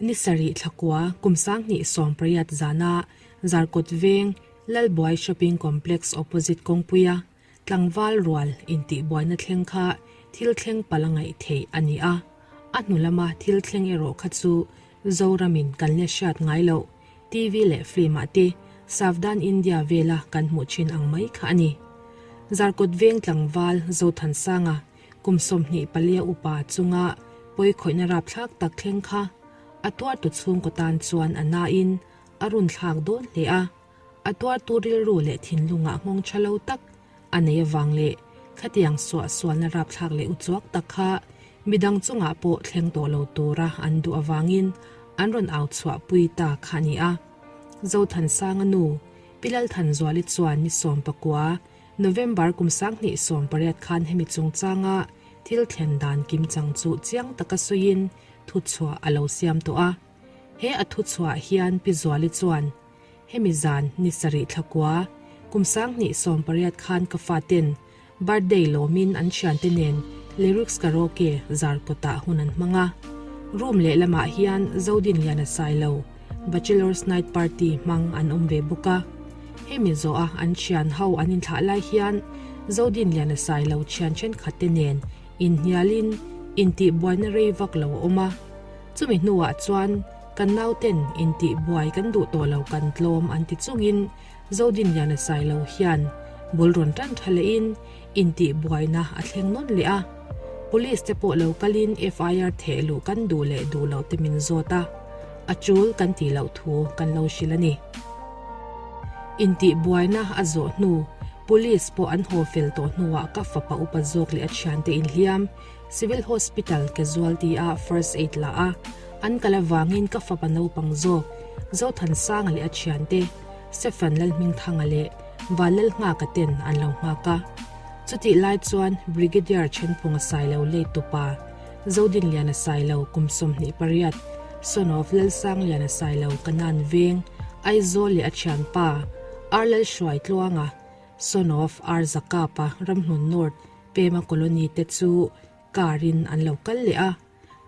Ni sarih thlakua kum 2018 zana Zarkawt Veng, Lalbuai Shopping Complex opposite kawngpuia tlangval rual intihbuaina thleng kha thil thleng palh a ngaih theih a ni a. A hnu lama thil thleng erawh kha chu Zoramin kan la hriat ngai loh TV leh film ah te Savdhan India vela kan hmuh thin ang mai kha a ni. Zarkawt Veng tlangval Zothansanga kum 24 upa chunga pawikhawihna rapthlak tak thleng kha a tuartu chhungkaw tan chuan a nain a runthlak dawn hle a. A tuartu rilru leh thinlungah nghawng tha lo tak a nei avang leh khatiang suah sualna rapthlak leh uchuak tak kha midang chungah pawh thleng tawh lo tura an duh avangin an rawn au chhuahpui ta kha a ni a. Zothansanga nu, Pi Lalthanzuali chuan ni 19, November kum 2018 khan hemi chungchanga thil thlen dan kimchang chu chiang taka sawiin thuchhuah a lo siam tawh a. He a thuchhuah hian Pi Zuali chuan, Hemi zan ni sarih thlakua, kum 2018 khan ka faten birthday lawmin an thiante nen lyrics karaoke zar kawtah hun an hmang a. Room lehlamah hian Zodinliana Sailo bachelor's night party hmang an awm ve bawk a. Hemi zawha an thian ho an inthlah lai hian Zodinliana Sailo thian thenkhatte nen inhnialin intihbuaina rei vak lo a awm a. Chumi hnuah chuan kan nauten intihbuai kan duh tawh lo kan tlawm an ti chungin Zodinliana Sailo hian bul rawn tan tha lehin intihbuaina a thleng nawn leh a. Police te pawh lo kalin FIR theh luh kan duh leh duh loh te min zawt a, a tul kan tih loh thu kan lo hrilh a ni. Intihbuaina a zawh hnu Police pawh an haw fel tawh hnuah ka fapa upa zawk leh a thiante inhliam Civil Hospital casualty ah first aid la a, an kal avangin ka fapa naupang zawk Zothansanga leh a thiante Stephen Lalhmingthanga leh Vanlalnghaka ten an lo nghak a. Chutih lai chuan Brigadier Thenphunga Sailo late tupa Zodinliana Sailo kum 28, son of Lalsangliana Sailo Kanan Veng, Aizawl leh a thianpa R Lalhruaitluanga, son of R Zakapa Ramhlun North, Pema Colony te chu car in an lo kal leh a,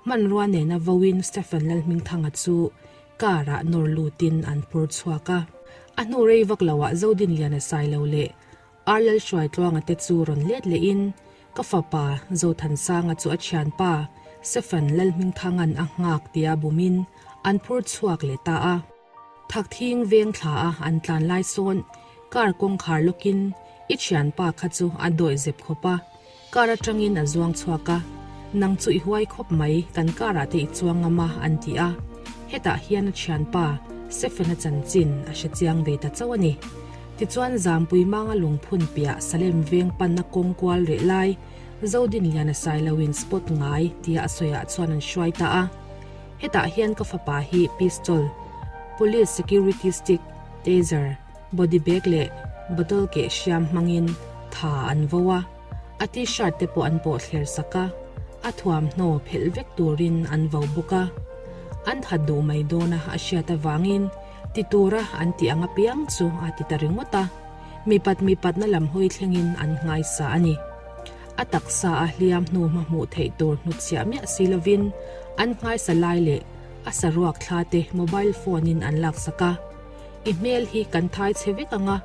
hmanrua nena vauin Stephen Lalhmingthanga chu car ah nawr lutin an phur chhuak a. A hnu rei vak lo ah Zodinliana Sailo leh R Lalhruaitluanga te chu rawn let lehin ka fapa Zothansanga chu a thianpa Stephen Lalhmingthanga'n a nghak tia bumin an phur chhuak leh ta a. Thakthing veng thla a an tlan lai sawn car kawngkhar lawkin i thianpa kha chu a dawih zep khawp a, car atangin a zuang chhuak a, nang chu i huai khawp mai kan car ah te i chuang ngam a an ti a, hetah hian a thianpa Stephen-a chanchin a hre chiang ve ta chauh a ni. Tichuan Zampui Manga lungphun piah Salem veng panna kawng kual reh lai Zodinliana Sailoin spot ngai tia a sawiah chuan an hruai ta a. Hetah hian ka fapa hi pistol, police security stick, taser, body bag leh bottle keh hriam hmangin tha an vo a, a t-shirt te pawh an pawh thler sak a, a thuamhnaw phelh vek turin an vo bawk a. An that duh mai dawna a hriat avangin ti tura an tih ang apiang chu a ti ta ringawt a, mipat mipatna lam hawi thlengin an nghaisa a ni. A taksa a hliam hnu hma hmuh theih tur hnutchhiah miah si lovin an nghaisa lai leh a saruak thla te mobile phone in an laksak a. I hmel hi kan thai chhe vek ang a,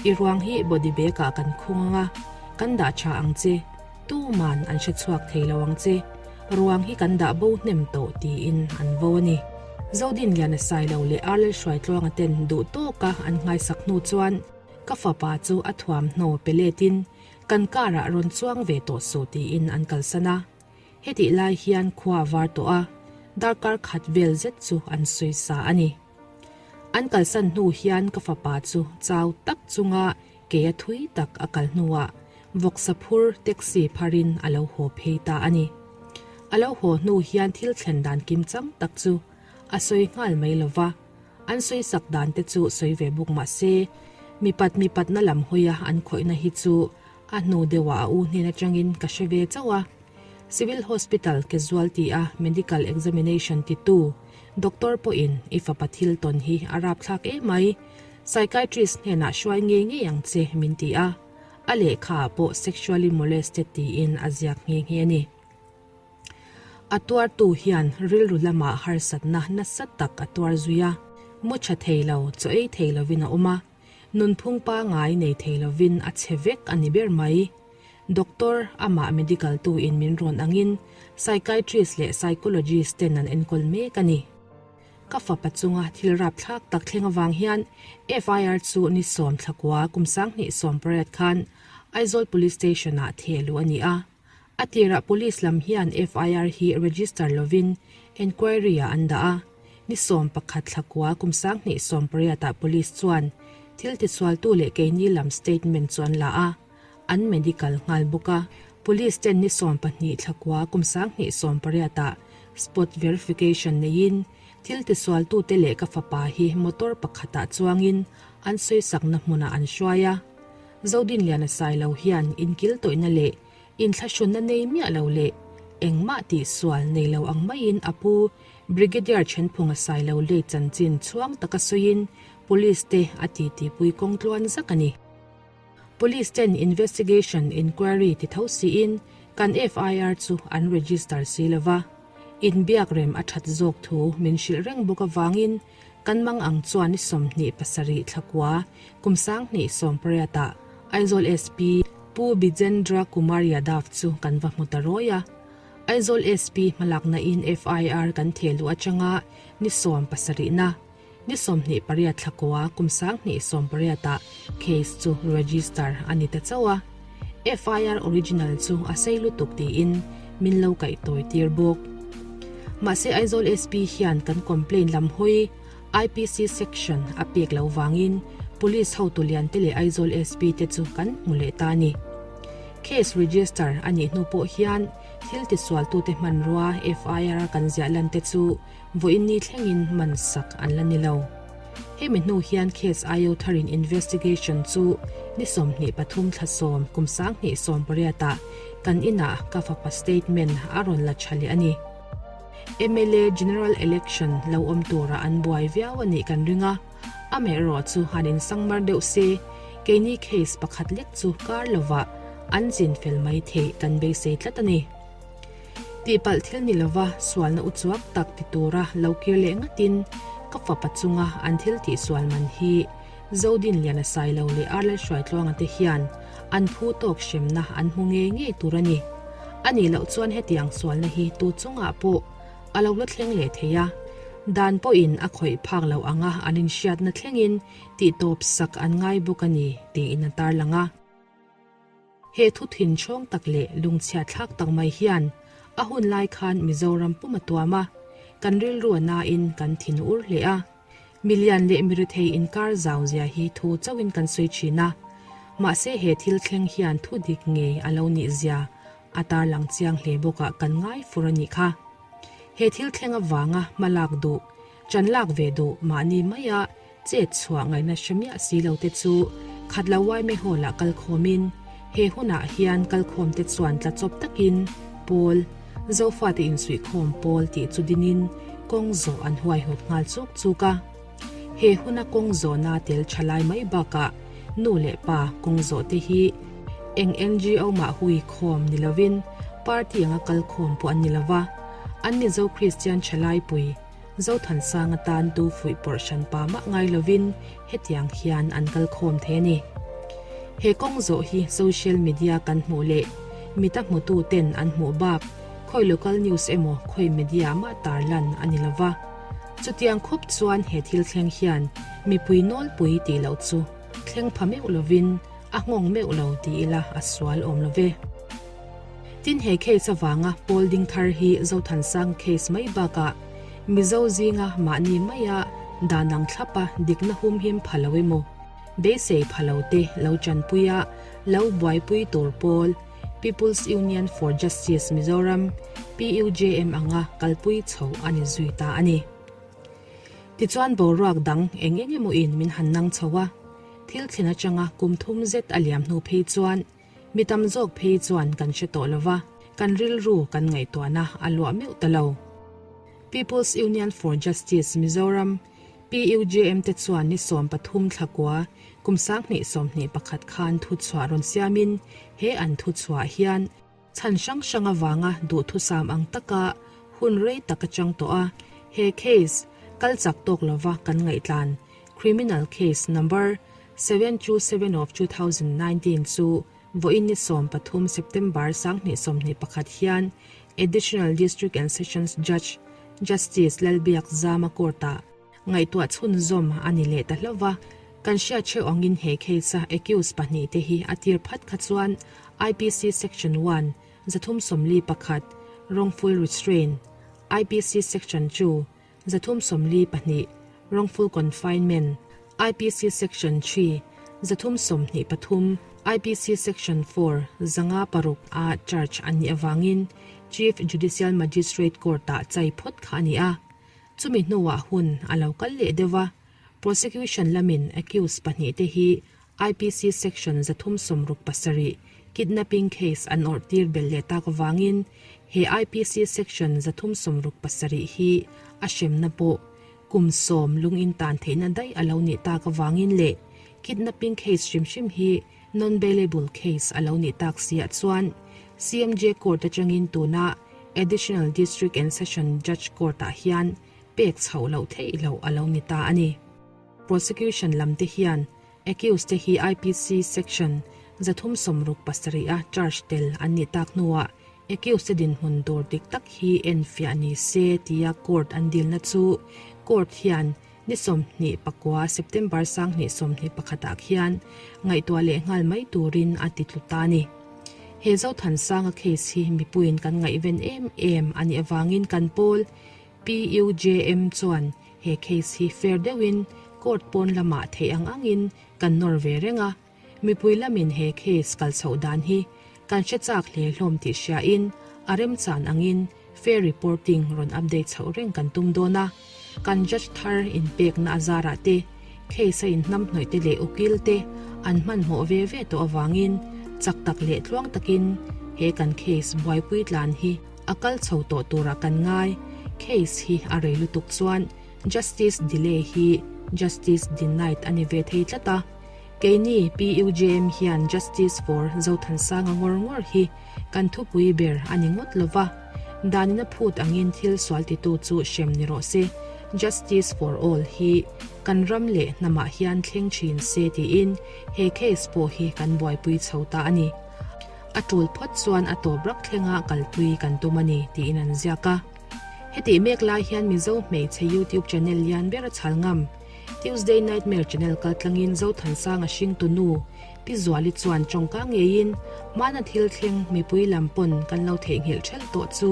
i ruang hi body bag ah kan khung ang a, kan dah tha ang che, tuman an hre chhuak thei lo ang che, ruang hi kan dah bo hnem tawh tiin an vo a ni. Zodinliana Sailo leh Arlel Hruaitluanga ten duh tawka an nghaisak hnu chuan ka fapa chu a thuamhnaw pe letin Kan car ah rawn chuang ve tawh suh tiin an kalsan a. Hetih lai hian khua a var tawh a, darkar khat vel zet chu an sawi sa a ni. An kalsan hnu hian ka fapa chu chau tak chunga kei a thui tak a kal hnuah vawksa phur taxi pharin a lo haw phei ta a ni. A lo haw hnu hian thil thlen dan kimchang tak chu a sawi nghal mai lo va. An sawi sak dan te chu sawi ve bawk mah se, mipat mipatna lam hawia an khawihna hi chu a hnu deuhah a u hnen atangin ka hre ve chauh a. Civil Hospital casualty a medical examination titu doctor pawhin i fapa thil tawn hi a rapthlak emai, psychiatrist hnenah hruai ngei ngei ang che min ti a, a lehkhaah pawh sexually molested tiin a ziak nghe nghe a ni. A tuartu hian rilru lamah harsatna nasa tak a tuar zui a, mu tha thei lo, chaw ei thei lovin a awm a, nunphung pangai nei thei lovin a chhe vek a ni ber mai. Doctor, amah medical tu in min rawn angin psychiatrist leh psychologist ten an enkawl mek a ni. Ka fapa chunga thil rapthlak tak thleng avang hian FIR chu ni sawm thlakua kum 2018 khan Aizawl Police Station ah theh luh a ni a. A tirah Police lam hian FIR hi register lovin enquiry ah an dah a. Ni 11 thlakua kum 2018 ah Police chuan thil tisualtu leh keini lam statement chu an la a, an medical nghal bawk a. Police ten ni 12 thlakua kum 2018 ah spot verification neiin thil tisualtute leh ka fapa hi motor pakhatah chuangin an sawisakna hmunah an hruai a. Zodinliana Sailo hian inkil tawihna leh inthlahrunna nei miah lo leh engmah tihsual nei lo ang maiin a pu Brigadier Thenphunga Sailo lei chanchin chhuang taka sawiin Police te a titipui kawng tluan zak a ni. Police ten investigation inquiry ti tho siin kan FIR chu an register si lova, inbiak rem a that zawk thu min hrilh reng bawk avangin Kan mang ang chuan ni 27 thlakua kum 2018 ah Aizawl SP Pu Bijendra Kumar Yadav chu kan va hmu ta rawi a. Aizawl SP hmalakna in FIR kan theh luh atanga ni 70 na, ni 28 thlakua kum 2018 ah case chu register a ni ta chauh a. FIR original chu a sei lutuk tiin min lo kaih tawi tir bawk. Mahse Aizawl SP hian kan complaint lam hawi IPC section a pek lo vangin Police hotu lian te leh Aizawl SP te chu kan hmu leh ta a ni. Case register a nih hnu pawh hian thil tisualtute hmanrua FIR a kan ziah lan te chu vawiin ni thlengin man sak an la ni lo. Hemi hnu hian case IO tharin investigation chu ni 23 thla sawm kum 2018 ah kan inah ka fapa statement a rawn la tha leh a ni. Mla General Election lo awm tura an buai viau a nih kan ring a, amaherawh chu han insangmar deuh se keini case pakhat lek chu kar lovah an chin fel mai theih kan beisei tlat a ni. Tihpalh thil ni lova sualna uchuak tak ti tura lo kir leh ngatin ka fapa chunga an thil tihsual man hi Zodinliana Sailo leh Arlal Hruaitluanga te hian an phu tawk hremna an hmu ngei ngei tur a ni. A nih loh chuan hetiang sualna hi tu chungah pawh a lo la thleng leh thei a, dan pawhin a khawih phak loh anga an inhriatna thlengin tihtawp sak an ngai bawk a ni tiin a tarlang a. He thu thin chhawng tak leh lungchhiat thlak tak mai hian a hun lai khan Mizoram pum a tuam a, kan rilru a nain kan thin ur hle a. Milian leh mirethei inkar zau zia hi thu chauhin kan sawi thin a, mahse he thil thleng hian thu dik ngei a lo nih zia a tarlang chiang hle bawkah kan ngai fur a nih kha. He thil thleng avanga hma lak duh, ṭan lak ve duh mahni maia Chet chhuah ngaihna hre miah si lo te chu khat lo Waime Hall ah kalkhawmin he hunah hian kalkhawmte chuan tla chawp takin pawl, Zofate insuihkhawm pawl tih chu dinin kawng zawh an huaihawt nghal chuk chuk a. He huna kawng zawhna tel tha lai mai bakah nu leh pa kawng zawh te hi eng NGO mah hui khawm ni lovin party anga kalkhawm pawh an ni lova, an Mizo Kristian thalaipui, Zothansanga tan tu fuih pawrh hran pa mah ngai lovin hetiang hian an kal khawm thei a ni. He kawng zawh hi social media kan hmuh leh mita hmutu ten an hmuh bak khawi local news emaw khawi media mah tarlan a ni lova. Chutiang khawp chuan he thil thleng hian mipui nawlpui tih loh chu thleng pha meuh lovin a nghawng meuh lo ti ila a sual awm love. Tin he case avanga pawl ding thar hi Zothansang case mai bakah Mizo zinga mahni maia dan ang thlapa dikna humhim pha lo emaw beisei pha lo te lo tanpuia lo buaipui tur pawl People's Union for Justice Mizoram, PUJM, anga kalpui chho a ni zui ta a ni. Tichuan boruak dang eng eng emaw in min han nang chho a, thil thlen atanga kum thum zet a liam hnu phei chuan Mi tam zawk phei chuan kan hre tawh lo va, kan rilru kan ngaihtuahna a luah meuh ta lo. People's Union for Justice Mizoram, PUJM, te chuan ni 13 thlakua kum 2021 khan thuchhuah rawn siamin he an thuchhuah hian chhan hrang hrang avanga duhthusam ang taka hun rei tak a chang tawh a, he case kal chak tawk lova kan ngaihtlan Criminal Case Number 727 of 2019 chu vawiin ni 13 September 2021 hian Additional District and Sessions Judge Justice Lalbiak Zama Court-ah ngaihtuah chhunzawm a ni leh ta hlauh va. Kan hriat theuh angin he case-a accused pahnihte hi a tir phat kha chuan IPC Section 1, 341, Wrongful Restraint, IPC Section 2, 342, Wrongful Confinement, IPC Section 3, 323, IPC Section 4, 506, a charge an nih avangin Chief Judicial Magistrate Court-ah chai phawt kha a ni a. Chumi hnuah hun a lo kal leh deuh a, Prosecution lamin accused pahnihte hi IPC Section 367, Kidnapping case an awrh tir belh leh tak avangin he IPC Section 367 hi a hremna pawh kum sawm lung intan theihna daih a lo nih tak avangin leh kidnapping case hrim hrim hi non-bailable case a lo nih tak siah chuan CMJ Court atangin tuna Additional District and Session Judge Court-ah hian pek chhoh loh theih loh a lo ni ta a ni. Prosecution lam te hian accused te hi IPC Section 367 a charge tel an nih tak hnuah accused te dinhmun tur dik tak hi enfiah ni se tia court an dilna chu court hian ni 29 September 2021 ah khian ngaihtuah leh nghal mai turin a ti tlu ta a ni. He Zothansanga case hi mipuiin kan ngaihven em em a nih avangin kan pawl PUJM chuan he case hi fair deuhin court pawn lamah theih ang angin kan nawr ve reng a, mipui lamin he case kal chhoh dan hi kan hre chak hle hlawm tih hriain a remchan angin fair reporting rawn update chhoh reng kan tum dawn a, kan judge thar inpekna a zarah te case a inhnamhnawih te leh ukil te an hmanhmawh ve ve tawh avangin chak tak leh tluang takin he kan case buaipui tlan hi A kal chho tawh turah kan ngai. Case hi a rei lutuk chuan justice delay hi justice denied a ni ve thei tlat a. Keini PUJM hian justice for Zothansanga ngawr ngawr hi kan thupui ber a ni ngawt lo va. Danin a phut angin thil sual titu chu hrem ni rawh se. Justice for all hi kan ram leh hnamah hian thleng thin se tiin he case pawh hi kan buaipui chho ta a ni. A tul phawt chuan a tawp rak thlenga kalpui kan tum a ni, tiin an ziak a. Hetih mek lai hian Mizo hmeichhe YouTube channel lian ber a chhal ngam. Tuesday Nightmare channel kaltlangin Zothansanga hringtu nu Pi Zuali chuan tawngka ngeiin hmana thil thleng mipui lam pawn kan lo theihnghilh ṭhelh tawh chu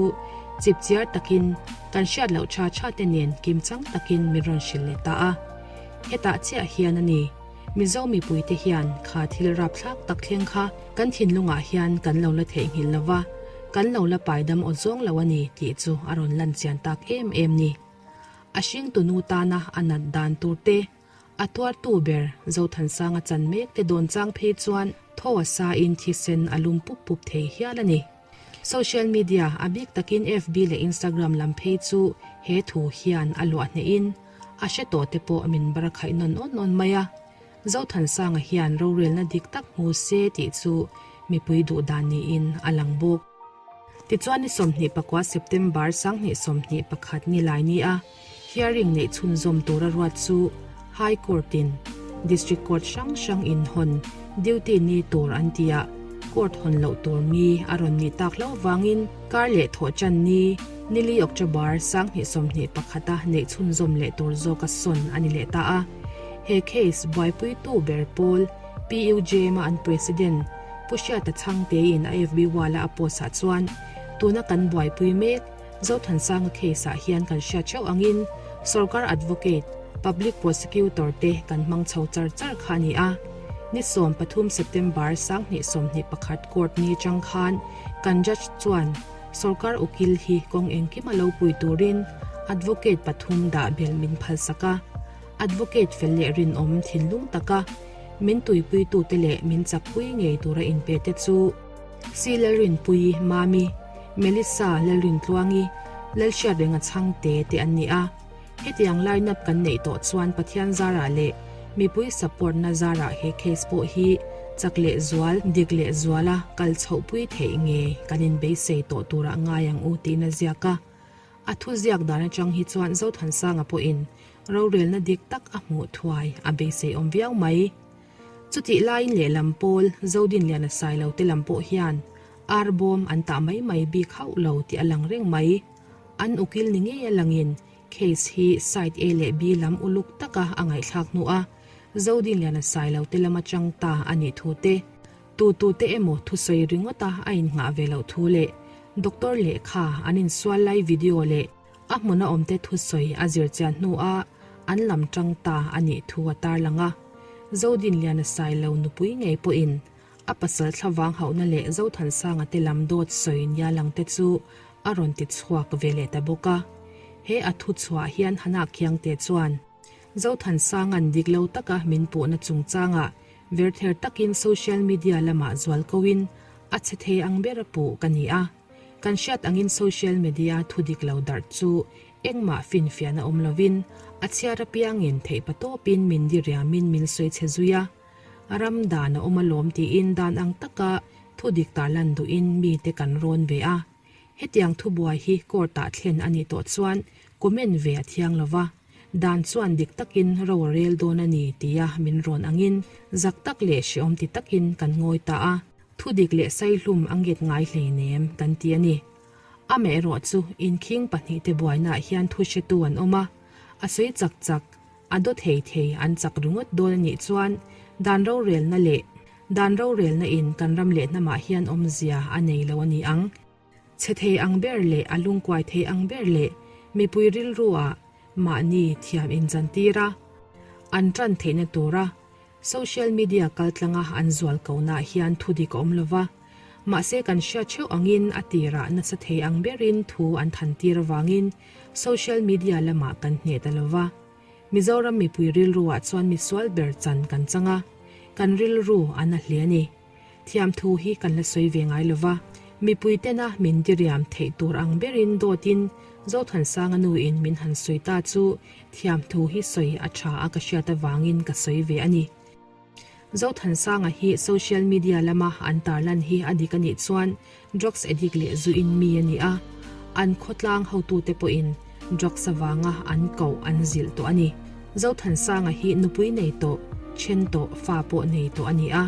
chipchiar takin kan hriat loh tha tha te nen kimchang takin min rawn hrilh leh ta a. Hetah chiah hian a ni. Mizo mipuite hian kha thil rapthlak tak thleng kha kan thinlungah hian kan lo la theihnghilh lo va, kan lo la paidam aw zawng lo a ni tih chu a rawn lan chian tak em em ni. A hringtu nu tana a nat dan tur te, a tuartu ber Zothansanga chan mek te dawn chang phei chuan thaw a sain thisen a lum pup pup thei hial a ni. Social media, a bik takin FB leh Instagram lam phei chu he thu hian a luah hnehin a hre tawh te pawh min bar khaih nawn awn awn mai a. Zothansanga hian rorelna dik tak hmu se tih chu mipui duh dan niin a lang bawk. Tichuan ni 24 September 2021 ni lai ni a hearing neih chhunzawm tura ruat chu High Court in District Court hrang hrang in hawn duty ni tur an ti a, court hawn loh tur ni a rawn nih tak hlauh vangin kar leh thawh tan ni nili October 2021 a neih chhunzawm leh tur zawka sawn a ni leh ta a. He case buaipuitu ber pawl PUJM a an President Pu Hriata Chhangtein a FB wall a a post ah chuan tuna kan buaipui mek Zothansanga case ah hian kan hriat theuh angin sorkar advocate, public prosecutor te kan hmang chho char char kha a ni a. Ni 13 September 2021 court ni atang khan kan judge chuan sorkar ukil hi kawng engkim a lo pui turin advocate pathum dah belh min phalsak a. Advocate fel leh rinawm thinlung taka min tuipuitute leh min chakpui ngei tura inpe te chu C. Lalrinpuii, Mami, Melissa Lalrintluangi, Lalhriatrenga Chhangte te an ni a. Hetiang line up kan neih tawh chuan Pathian zarah leh mipui support na zarah he case pawh hi chak leh zual, dik leh zuala kal chhohpui theih nge kan inbeisei tawh turah ngai ang u tiin a ziak a. A thuziak dan atang hi chuan Zothansanga pawhin rorelna dik tak a hmuh thuai a beisei awm viau mai. Chutih laiin lehlam pawl Zodinliana Sailo te lam pawh hian ar bawm an tah mai mai bik hauh lo tih a lang reng mai. An ukil ni ngei a langin case hi side A leh B lam uluk taka a ngaihthlak hnu a Zodinliana Sailo te lam atang ta a nih thu te, Tu tute emaw thusawi ringawta a innghah ve loh thu leh doctor lehkha an insual lai video leh a hmuna awmte thusawi a zir chian hnuah an lam tang ta a nih thu a tarlang a. Zodinliana Sailo nupui ngei pawhin a pasal thlavang hauhna leh Zothansanga te lam dawt sawi nia langte chu a rawn ti chhuak ve leh ta bawk a. He a thuchhuah hian Hana Khiangte chuan, Zothansanga'n dik lo taka min puhna chungchangah verther takin social media lamah zual koin a chhe thei ang ber a puh ka ni a. Kan hriat angin social media thu dik lo darh chu engmah finfiahna awm lovin a chhiar apiangin theihpatawpin min diriamin min sawi chhe zui a. Ram dan a awm alawm tiin dan ang taka thu dik tarlan duhin mite kan rawn ve a. Hetiang thubuai hi court-ah thlen a nih tawh chuan comment ve a thiang lo va, dan chuan dik takin ro a rel dawn a ni tia min rawn angin zak tak leh hrehawm ti takin kan ngawi ta a, thu dik leh saihlum a nget ngai hleinem kan ti a ni. Amaherawh chu inkhing pahnihte buainaah hian thu hretu an awm a, a sawi chak chak, a daw thei thei an chak ringawt dawn a nih chuan dan rorelna leh Dan rorelna in kan ram leh hnamah hian awmzia a nei lo a ni ang. Chhe thei ang ber leh a lungkuai thei ang ber leh mipui rilru ah mahni thiam inzantir a, an tan theihna tura social media kaltlanga an zual konaah hian thu dik a awm lo va. Mahse kan hriat theuh angin a tirah nasa thei ang berin thu an thantir avangin social media lamah kan hneh ta lo va. Mizoram mipui rilruah chuan misual ber chan kan chang a, kan rilru a na hle a ni. Thiamthu hi kan la sawi ve ngai lova, mipui tena min diriam theih tur ang berin dawtin Zothansanga nuin min han sawi ta chu thiamthu hi sawi a tha a ka hriat avangin ka sawi ve a ni. Zothansanga hi social media lama an tarlan hi a dik a nih chuan drugs addict leh zu in mi a ni a, an khawtlang hotute pawhin drugs avanga an koh an zilh tawh a ni. Zothansanga hi nupui nei tawh, then tawh, fa pawh nei tawh a ni a,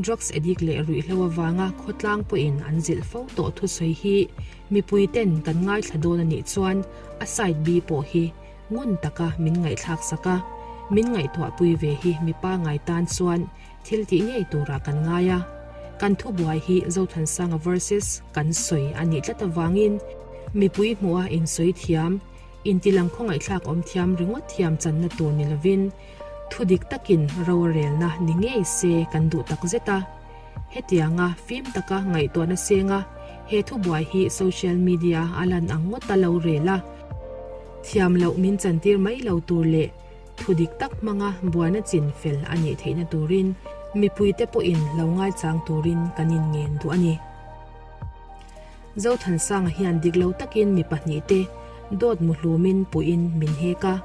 drugs addict leh ruihhlo avanga khawtlang pawhin an zilh fo tawh thusawi hi mipui ten kan ngaithla dawn a nih chuan a side B pawh hi Ngun taka min ngaihthlak sak a, min ngaihtuahpui ve hi mi pangai tan chuan thil tih ngei turah kan ngai a. Kan thubuai hi Zothansanga versus kan sawi a nih tlat avangin mipui hmuha insawi thiam, intilang khawngaihthlak awm thiam ringawt thiam channa tur ni lovin thu dik takin ro a relna ni ngei se kan duh tak zet a. Hetianga fim taka ngaihtuahna senga he thubuai hi social media a lan ang ngawt a lo rel a. Thiam loh min chantir mai lo tur leh thu dik tak hmanga buaina chin fel a nih theihna turin mipuite pawhin lo ngaichang turin kan inngen duh a ni. Zothansanga hian dik lo takin mi pahnihte dawt muhlumin puiin min hek a,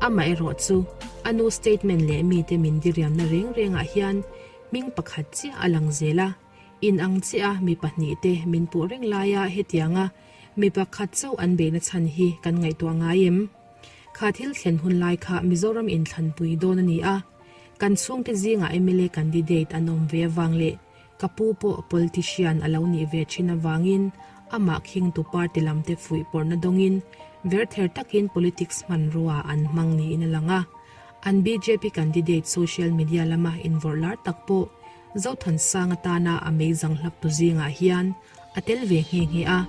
amaherawh chu a nu statement leh mite min diriamna reng rengah hian hming pakhat chiah a lang zel a, in ang chiah a mi pahnihte min puh reng laia hetianga Mi pakhat chauh an beihna chhan hi kan ngaihtuah ngai em? Kha thil thlen hun lai kha Mizoram inthlanpui dawn a ni a, kan chhungte zingah mla candidate an awm ve avang leh ka pu pawh politician a lo nih ve thin avangin amah khingtu party lamte fuihpawrhna dawngin verther takin politics hmanrua an hmang niin a lang a. An bjp candidate social media lama invawrh lar tak pawh Zothansang atana a meizang hlaptu zingah hian A tel ve nghe nghe a,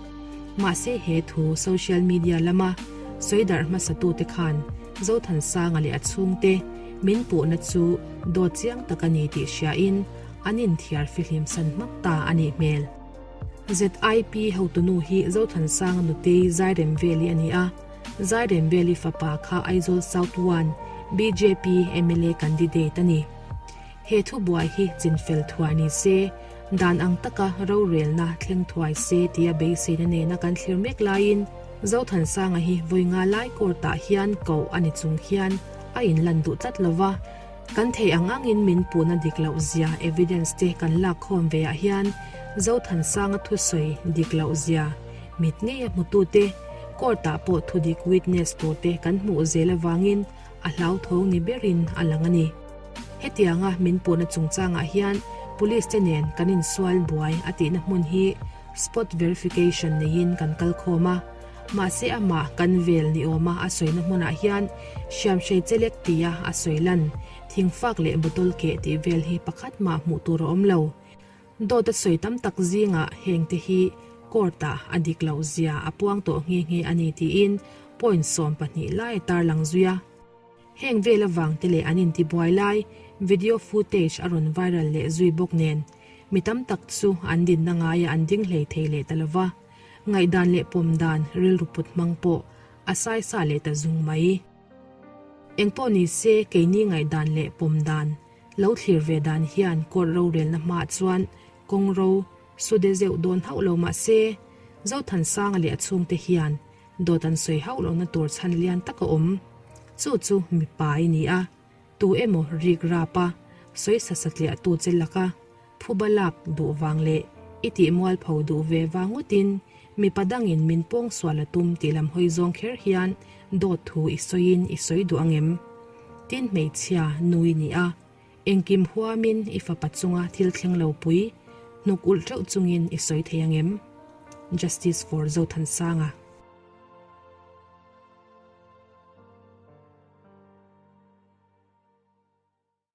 mahse he thu social media lama sawi darh hmasatute khan Zothansanga leh a chhungte min puhna chu dawt chiang tak a ni tih hriain an inthiar fihlim san hmak ta a nih hmel. ZIP hotunu hi Zothansanga nutei Zairemveli a ni a, Zairemveli fapa kha Aizawl South One bjp mla candidate a ni. He thubuai hi chinfel thuai ni se, dan ang taka rorelna thleng thuai se tia beiseina nena kan thlir mek laiin Zothansanga hi vawi nga lai court-ah hian koh a ni chung hian a inlan duh tlat lo va, kan thei ang angin min puhna dik loh zia evidence te kan lak khawm ve ah hian Zothansanga thusawi dik loh zia mit ngei a hmutute. Court-ah pawh thudik witness turte kan hmuh zel avangin a hlauthawng ni berin a lang a ni. Hetianga min puhna chungchangah hian Police te nen kan insual buai a tihna hmun hi spot verification neiin kan kal khawm a, mahse amah kan vel ni awma a sawina hmunah hian hriamhrei chelek tia a sawi lan thingfak leh bottle keh tih vel hi pakhat mah hmuh tur a awm lo. Dawt a sawi tam tak zingah hengte hi court-ah a dik loh zia a puang tawh nghe nghe a ni tiin point 12 lai a tarlang zui a. Heng vel avang te leh an intibuai lai video footage a rawn viral leh zui bawk nen mi tam tak chu an dinna ngaia an ding hlei thei leh ta lova, ngaihdan leh pawm dan rilru put hmang pawh a saisa leh ta zung mai. Engpawh ni se keini ngaihdan leh pawm dan lo thlir ve dan hian court rorelna hmaah chuan kawng ro su de zeuh dawn hauh lo mah se Zothansanga leh a chhungte hian Dawt an sawi hauh lohna tur chhan lian tak a awm. Chu chu mipa i ni a, tu emaw rik rap a, sawi sa satliah tu che lak a, phuba lak duh vang leh i tih mualpho duh ve vang ngawtin mipa dangin min pawng sual a tum tih lam hawi zawng kher hian dawt thu i sawiin i sawi duh ang em? Tin hmeichhia nu i ni a, engkim huamin i fapa chunga thil thleng lo pui hnuk ulh teuh chungin i sawi thei ang em? Justice for Zothansanga.